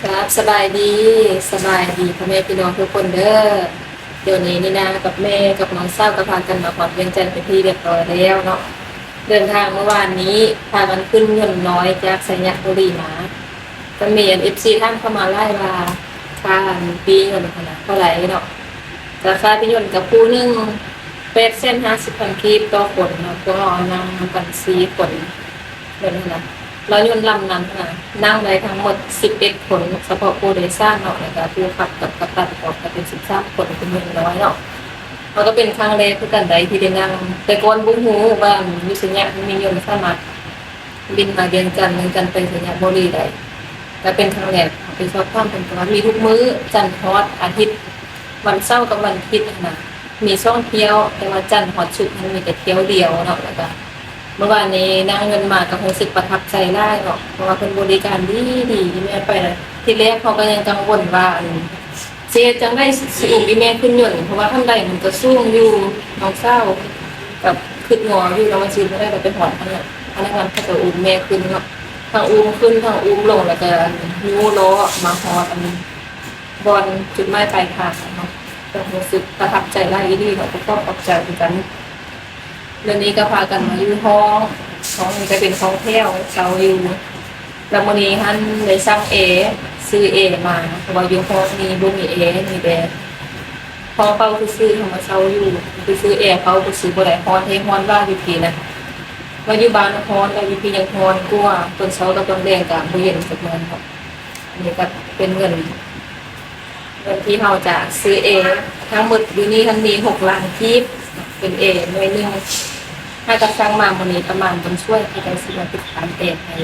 ຄັບ ສະບາຍດີ ສະບາຍດີພໍ່ແມ່ພີ່ນ້ອງທຸກຄົນເດີ. ດຽວນີ້ນີນາກັບແມ່ກັບນ້ອງສາວກໍພາກັນມາຮອດວຽງຈັນເປັນທີ່ຮຽບຮ້ອຍແລ້ວເນາະ. ເດີນທາງມື້ວານນີ້ພາກັນຂຶ້ນຍົນນ້ອຍຈາກໄຊຍະບູລີມາ. ກໍມີອັນເອັຟຊີຖາມເຂົ້າມາຫຼາຍວ່າ ຄ່າອັນປີ້ຍົນຫັ້ນນະເທົ່າໃດເນາະ. ກໍຄ່າປີ້ຍົນກໍຜູ້ໜຶ່ງແປດແສນຫ້າສິບພັນກີບຕໍ່ຄົນເນາະ. ພວກເຮົານັ່ງນຳກັນສີ່ຄົນ. ແບບນັ້ນນະ ລະຍົນລຳນັ້ນນະ ນັ່ງໄດ້ທັງໝົດສິບເອັດຄົນ ສະເພາະຜູ້ໂດຍສານເນາະ ແລ້ວກະຜູ້ຂັບກັບກັບຕັນພ້ອມກະເປັນສິບສາມຄົນ ເປັນຍົນນ້ອຍເນາະ. ມັນກະເປັນຄັ້ງແລກຄືກັນໃດທີ່ໄດ້ນັ່ງ ແຕ່ກ່ອນບໍ່ຮູ້ວ່າຢູ່ໄຊຍະມັນມີຍົນສາມາດບິນມາວຽງຈັນ ວຽງຈັນໄປໄຊຍະບູລີໄດ້. ກະເປັນຄັ້ງແລກ ເຮົາໄປສອບຖາມເພິ່ນກະວ່າມີທຸກມື້ ຈັນຮອດອາທິດ ວັນເສົາກັບວັນທິດຫັ້ນນະ ມີສອງຖ້ຽວ ແຕ່ວ່າຈັນຮອດສຸກຫັ້ນມີແຕ່ຖ້ຽວດຽວເນາະ. ແລ້ວກະ ເມື່ອວານນີ້ນັ່ງຍົນມາກໍຮູ້ສຶກປະທັບໃຈຫຼາຍເນາະ ເພາະວ່າເພິ່ນບໍລິການດີໆ. ອີ່ແມ່ໄປນະ ທີແລກເຮົາກໍຍັງກັງວົນວ່າ ອັນ ຊິເຮັດຈັ່ງໃດຊິອຸ້ມອີ່ແມ່ຂຶ້ນຍົນ ເພາະວ່າທາງໃດມັນກໍສູງຢູ່ ນ້ອງສາວກໍຄຶດງໍຢູ່ເນາະ ວ່າຊິເຮັດແນວໃດໄປຮອດຫັ້ນນະ. ພະນັກງານເຂົາກໍອຸ້ມແມ່ຂຶ້ນເນາະ ທັງອຸ້ມຂຶ້ນ ທັງອຸ້ມລົງ ແລ້ວກໍຍູ້ລໍ້ມາຮອດ ອັນ ບ່ອນຈຸດໝາຍປາຍທາງເນາະ. ກໍຮູ້ສຶກປະທັບໃຈຫຼາຍອີ່ຫຼີເນາະ ກໍຂອບຂອບໃຈຄືກັນ. ດຽວນີ້ກໍພາກັນມາຢູ່ຫ້ອງ ຫ້ອງນີ້ກໍເປັນຫ້ອງແຖວເຊົ່າຢູ່. ແລ້ວມື້ນີ້ຫັ້ນໄດ້ສັ່ງແອ ຊື້ແອມາ ເພາະວ່າຢູ່ຫ້ອງນີ້ບໍ່ມີແອ ມີແຕ່ຫ້ອງເປົ່າຊື່ໆ ເຮົາມາເຊົ່າຢູ່ຊື່ໆ. ແອເປົ່າຊື່ໆ ບໍ່ໄດ້ ຮ້ອນແທ້ຮ້ອນວ່າຢູ່ພີ້ນະ ວ່າຢູ່ບ້ານຮ້ອນ ແລ້ວຢູ່ພີ້ຍັງຮ້ອນກວ່າ. ຕອນເຊົ້າກັບຕອນແລງກໍບໍ່ເຢັນຈັກໜ່ອຍເນາະ. ອັນນີ້ກໍເປັນເງິນ ເງິນທີ່ເຮົາຈະຊື້ແອ ທັງໝົດຢູ່ນີ້ຫັ້ນມີຫົກລ້ານກີບ ເປັນແອໜ່ວຍໜຶ່ງ. ຫາກໍສັ່ງມາມື້ນີ້ປະມານເປັນຊ່ວຍທີ່ໄດ້ຊິມາຕິດຕັ້ງແອໃຫ້.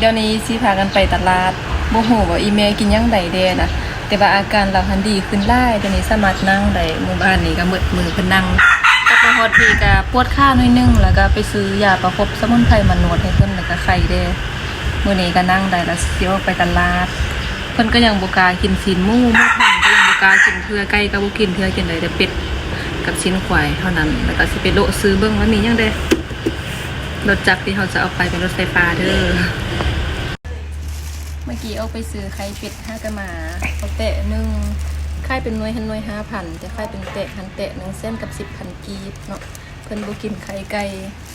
ດຽວນີ້ຊິພາກັນໄປຕະຫຼາດ ບໍ່ຮູ້ວ່າອີ່ແມ່ກິນຫຍັງໄດ້ແດ່ນະ ແຕ່ວ່າອາການລາວຫັ້ນດີຂຶ້ນຫຼາຍ ດຽວນີ້ສາມາດນັ່ງໄດ້. ມື້ວານນີ້ກໍໝົດມື້ເພິ່ນນັ່ງ ກັບມາຮອດພີ້ກໍປວດຂາໜ້ອຍໜຶ່ງ ແລ້ວກໍໄປຊື້ຢາປະຄົບສະໝຸນໄພມານວດໃຫ້ເພິ່ນ ແລ້ວກໍໄຄແດ່. ມື້ນີ້ກໍນັ່ງໄດ້ລະ ຊິອອກໄປຕະຫຼາດ. ເພິ່ນກໍຍັງບໍ່ກ້າກິນຊີ້ນໝູ ໝູພັນກໍຍັງບໍ່ກ້າກິນເທື່ອ ໄກ່ກໍບໍ່ກິນເທື່ອ ກິນໄດ້ແຕ່ເປັດກັບຊີ້ນຄວາຍເທົ່ານັ້ນ. ແລ້ວກໍຊິໄປເລາະຊື້ເບິ່ງວ່າມີຫຍັງແດ່. ລົດຈັກທີ່ເຮົາຈະເອົາໄປເປັນລົດໄຟຟ້າເດີ. ເມື່ອກີ້ອອກໄປຊື້ໄຂ່ເປັດ ຫາກະມາເອົາແຕະໜຶ່ງ ຂາຍເປັນໜ່ວຍຫັ້ນໜ່ວຍຫ້າພັນ ແຕ່ຂາຍເປັນແຕະຫັ້ນແຕະໜຶ່ງແສນກັບສິບພັນກີບເນາະ. ເພິ່ນບໍ່ກິນໄຂ່ໄກ່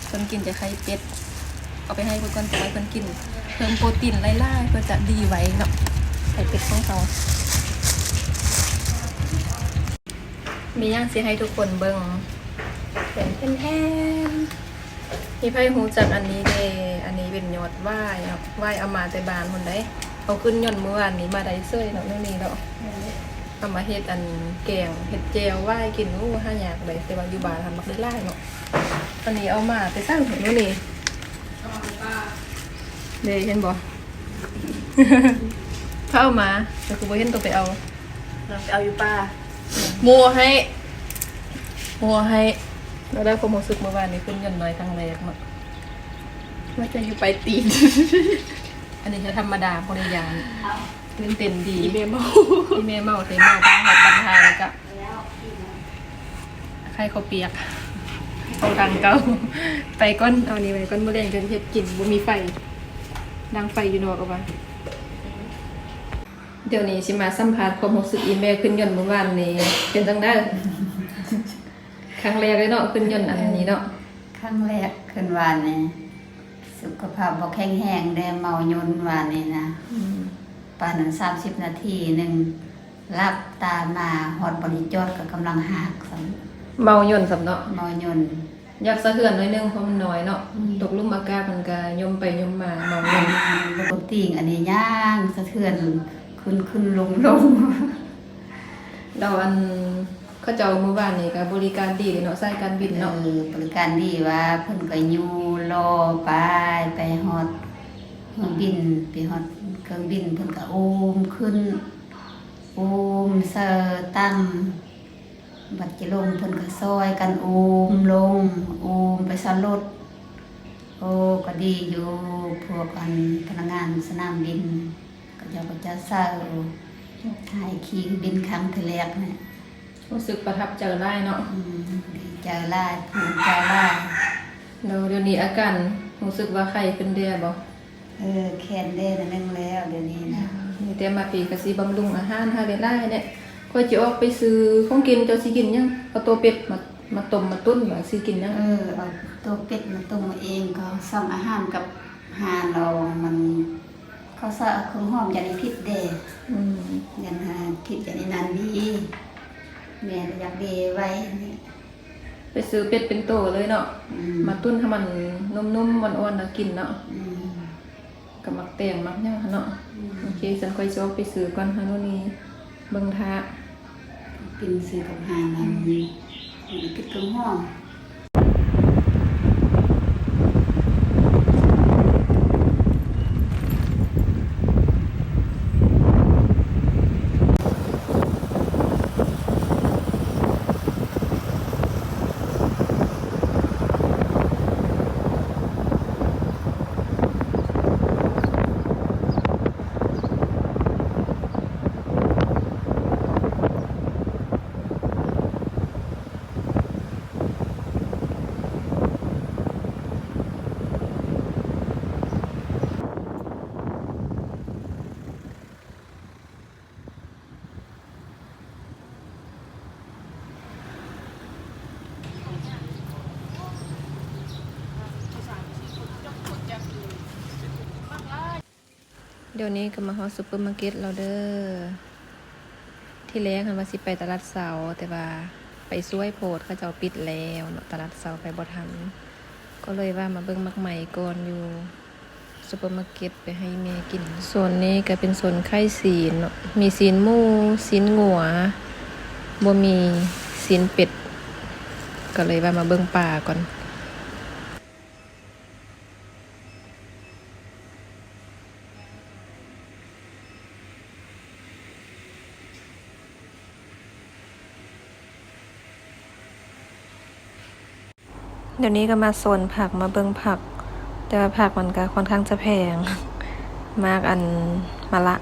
ເພິ່ນກິນແຕ່ໄຂ່ເປັດ. ເອົາໄປໃຫ້ເພິ່ນກ່ອນ ແຕ່ວ່າເພິ່ນກິນເພີ່ມໂປຣຕີນຫຼາຍໆ ເພື່ອຈະດີໄວເນາະ ໄຂ່ເປັດຂອງເຮົາ. ມີຫຍັງຊິໃຫ້ທຸກຄົນເບິ່ງ ແທນໆ. ມີໃຜຮູ້ຈັກອັນນີ້ແດ່? ອັນນີ້ເປັນຍອດຫວາຍເນາະ ຫວາຍເອົາມາແຕ່ບ້ານພຸ້ນໃດ໋. ເອົາຂຶ້ນຍົນມື້ວານນີ້ມາໄດ້ເສີຍເນາະ ແນວນີ້ເນາະ. ເອົາມາເຮັດອັນແກງ ເຮັດແຈ່ວຫວາຍກິນ ໂອ້ ຫາຍາກເດ ແຕ່ວ່າຢູ່ບ້ານຫັ້ນມັກໄດ້ຫຼາຍເນາະ. ອັນນີ້ເອົາມາແຕ່ໃສແນວນີ້ ເດ້ ເຫັນບໍ່? ເຂົາເອົາມາ ແຕ່ຄືບໍ່ເຫັນໂຕໄປເອົາ ໄປເອົາຢູ່ປ່າ. ໝູ່ໃຫ້ ໝູ່ໃຫ້ ແລ້ວໄດ້ຄວາມຮູ້ສຶກມື້ວານນີ້ຂຶ້ນຍົນນ້ອຍຄັ້ງແລກເນາະ ວ່າຈະຢູ່ປາຍຕີນ. ອັນນີ້ກໍທຳມະດາ ບໍ່ໄດ້ຢ້ານ ຕື່ນເຕັ້ນດີ. ອີ່ແມ່ເມົາ ອີ່ແມ່ເມົາ ແຕ່ເມົາບ້ານຮອດບັນຫາ ແລ້ວກະໄຂ່ເຂົ້າປຽກ ເຂົ້າດັງເກົ່າ. ໄປກ່ອນ ເອົານີ້ໄວ້ກ່ອນ ມື້ແລງຈັ່ງເຮັດກິນ ບໍ່ມີໄຟ ດັງໄຟຢູ່ນອກເອົາວ່າ. ດຽວນີ້ຊິມາສຳພາດຄວາມຮູ້ສຶກອີ່ແມ່ຂຶ້ນຍົນມື້ວານນີ້ ເປັນຈັ່ງໃດ? ຄັ້ງແລກເລີຍເນາະ ຂຶ້ນຍົນອັນນີ້ເນາະ. ເອີ ຄັ້ງແລກຂຶ້ນວານນີ້ ສຸຂະພາບບໍ່ແຂງແຮງເດ້ ເມົາຍົນວານນີ້ນະ. ອືມ ປານນັ້ນສາມສິບນາທີໜຶ່ງ ຫຼັບຕາມາຮອດບ່ອນທີ່ຈອດກໍກຳລັງຮາກຊ້ຳ. ເມົາຍົນຊ້ຳເນາະ ເມົາຍົນ. ຢາກສະເທືອນໜ້ອຍໜຶ່ງ ເພາະມັນນ້ອຍເນາະ. ອືມ ຕົກຫຼຸມອາກາດມັນກະຍົມໄປຍົມມາ ເມົາ ແມ່ນ ລົງຕີງ ອັນນີ້ຍ່າງສະເທືອນ ຂຶ້ນໆລົງໆ. ແລ້ວອັນ ເຂົາເຈົ້າມື້ວານນີ້ກະບໍລິການດີເດເນາະ ສາຍການບິນເນາະ. ເອີ ບໍລິການດີວ່າ ເພິ່ນກະຍູ້ລໍ້ໄປ ໄປຮອດເຄື່ອງບິນ ໄປຮອດເຄື່ອງບິນ ເພິ່ນກະອູ້ມຂຶ້ນ ອູ້ມໃສ່ຕັ່ງ ບັດຈະລົງເພິ່ນກໍຊ່ອຍກັນອູ້ມລົງ ອູ້ມໄປໃສ່ລົດ. ໂອ້ ກໍດີຢູ່ ພວກອັນພະນັກງານສະໜາມບິນ ເຂົາເຈົ້າກໍຈະໃສ່ ໂອ້ ຫາຍຂີ່ບິນຄັ້ງທີແລກນີ້ ຮູ້ສຶກປະທັບໃຈຫຼາຍເນາະ. ອືມ ດີໃຈຫຼາຍ ພູມໃຈຫຼາຍ. ແລ້ວດຽວນີ້ອາການຮູ້ສຶກວ່າໄຂ້ຂຶ້ນແດ່ບໍ່? ເອີ ແຂນແດ່ໜ້ອຍໜຶ່ງແລ້ວດຽວນີ້ນະ. ມີແຕ່ມາປີກະຊິບຳລຸງອາຫານໃຫ້ຫຼາຍໆແຫຼະ. ຂ້ອຍຊິອອກໄປຊື້ຂອງກິນ ເຈົ້າຊິກິນຫຍັງ? ເອົາໂຕເປັດມາ ມາຕົ້ມມາຕຸ້ນ ວ່າຊິກິນຫຍັງ? ເອີ ເອົາໂຕເປັດມາຕົ້ມເອົາເອງ ກໍສັ່ງອາຫານກັບຮ້ານລາວ ມັນ ເຂົາໃສ່ເຄື່ອງຫອມ ຢ້ານມັນຜິດເດ້. ອືມ ຢ້ານຫາຜິດ ຢ້ານອີ່ນັ້ນດີ ແມ່ກໍຢາກເດໄວ້. ໄປຊື້ເປັດເປັນໂຕເລີຍເນາະ. ອືມ ມາຕຸ້ນໃຫ້ມັນນຸ້ມໆ ອ່ອນໆ ແລ້ວກິນເນາະ. ອືມ ກັບໝາກແຕງໝາກຫຍັງຫັ້ນເນາະ. ອືມ ໂອເຄ ຊັ້ນຂ້ອຍຊິອອກໄປຊື້ກ່ອນ ຮາໂນນີເບິ່ງຖ້າ. ກິນຊື້ກັບຮ້ານນັ້ນ ອືມ ກິນເຄື່ອງຫອມ. ດຽວນີ້ກໍມາຮອດຊຸບເປີມາເກັດແລ້ວເດີ. ທີແລກຫັ້ນວ່າຊິໄປຕະຫຼາດເຊົ້າ ແຕ່ວ່າໄປສວຍໂພດ ເຂົາເຈົ້າປິດແລ້ວເນາະ ຕະຫຼາດເຊົ້າໄປບໍ່ທັນ ກໍເລີຍວ່າມາເບິ່ງໝາກໄມ້ກ່ອນຢູ່ ຊຸບເປີມາເກັດໄປໃຫ້ແມ່ກິນ. ໂຊນນີ້ກໍເປັນໂຊນຂາຍຊີ້ນເນາະ ມີຊີ້ນໝູ ຊີ້ນງົວ ບໍ່ມີຊີ້ນເປັດ ກໍເລີຍວ່າມາເບິ່ງປາກ່ອນ. ດຽວນີ້ກໍມາໂຊນຜັກ ມາເບິ່ງຜັກ ແຕ່ວ່າຜັກມັນກໍຄ່ອນຂ້າງຈະແພງ ໝາກອັນ ມະລະ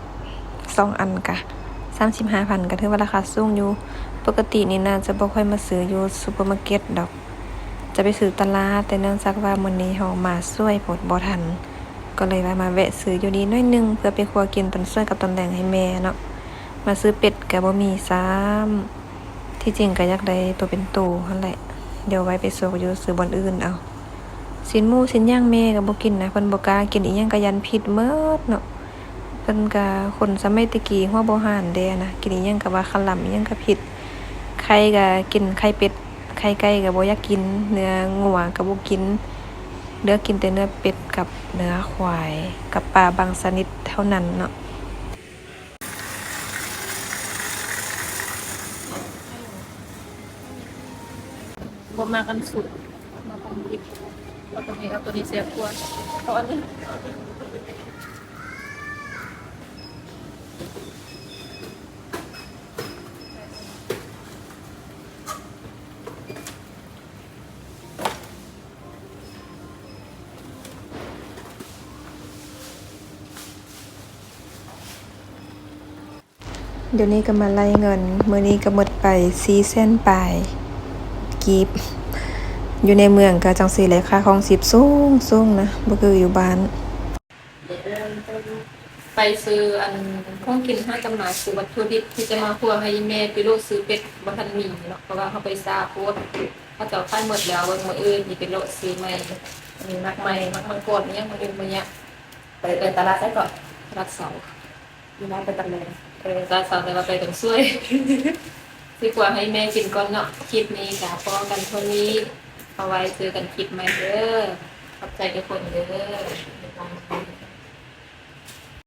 ສອງອັນກະສາມສິບຫ້າພັນ ກໍຖືວ່າລາຄາສູງຢູ່. ປົກກະຕິນີ້ໜ້າຈະບໍ່ຄ່ອຍມາຊື້ຢູ່ຊຸບເປີມາເກັດດອກ ຈະໄປຊື້ຕະຫຼາດ ແຕ່ເນື່ອງຈາກວ່າມື້ນີ້ເຮົາມາສວຍໂພດບໍ່ທັນ ກໍເລີຍວ່າມາແວະຊື້ຢູ່ນີ້ໜ້ອຍໜຶ່ງ ເພື່ອໄປຄົວກິນຕອນສວຍກັບຕອນແລງໃຫ້ແມ່ເນາະ. ມາຊື້ເປັດກໍບໍ່ມີຊ້ຳ. ທີ່ຈິງກໍຢາກໄດ້ໂຕເປັນໂຕຫັ້ນແຫຼະ ດຽວໄວ້ໄປຊອກຢູ່ຊື້ບ່ອນອື່ນເອົາ. ຊີ້ນໝູຊີ້ນຫຍັງແມ່ກໍບໍ່ກິນນະ ເພິ່ນບໍ່ກ້າກິນ ອີ່ຫຍັງກໍຢ້ານຜິດໝົດເນາະ. ເພິ່ນກໍຄົນສະໄໝແຕ່ກີ້ຫົວບໍ່ຫານເດ້ນະ ກິນອີ່ຫຍັງກໍວ່າຄະລຳ ອີ່ຫຍັງກໍຜິດ. ໄຂ່ກໍກິນໄຂ່ເປັດ ໄຂ່ໄກ່ກໍບໍ່ຢາກກິນ ເນື້ອງົວກໍບໍ່ກິນ ເລືອກກິນແຕ່ເນື້ອເປັດກັບເນື້ອຄວາຍ ກັບປາບາງຊະນິດເທົ່ານັ້ນເນາະ. ບໍ່ມັກອັນສຸກ ມັກອັນດິບ ເອົາຕົວນີ້ ເອົາຕົວນີ້ແຊບກວ່າ ເອົາອັນນີ້. ດຽວນີ້ກໍມາໄລ່ເງິນ ມື້ນີ້ກໍໝົດໄປສີ່ແສນປາຍກີບ. ຢູ່ໃນເມືອງກໍຈັ່ງຊີ້ແຫຼະ ຄ່າຄອງຊີບສູງໆນະ ບໍ່ຄືຢູ່ບ້ານ. ໄປຊື້ອັນຂອງກິນຫາກັນມາ ຊື້ວັດຖຸດິບທີ່ຈະມາຄົວໃຫ້ອີ່ແມ່. ໄປເລາະຊື້ເປັດບໍ່ທັນມີເນາະ ເພາະວ່າເຮົາໄປຊ້າໂພດ ເຂົາເຈົ້າຂາຍໝົດແລ້ວ. ເບິ່ງມື້ອື່ນຊິໄປເລາະຊື້ໃໝ່ ອັນນີ້ໝາກໄມ້ ໝາກມັງກອນ ອີ່ຫຍັງ ມື້ອື່ນມື້ຍາ ໄປ ໄປຕະຫຼາດໃສເກາະ? ຕະຫຼາດເຊົ້າ ຢູ່ບ້ານໄປຕະຫຼາດ ເອີ ຕະຫຼາດເຊົ້າ ແຕ່ວ່າໄປກັນສວຍ. ຊິຄົວໃຫ້ແມ່ກິນກ່ອນເນາະ. ຄລິບນີ້ກໍພໍກັນເທົ່ານີ້ ເອົາໄວ້ເຈີກັນຄລິບໃໝ່ເດີ. ຂອບໃຈທຸກຄົນເດີ.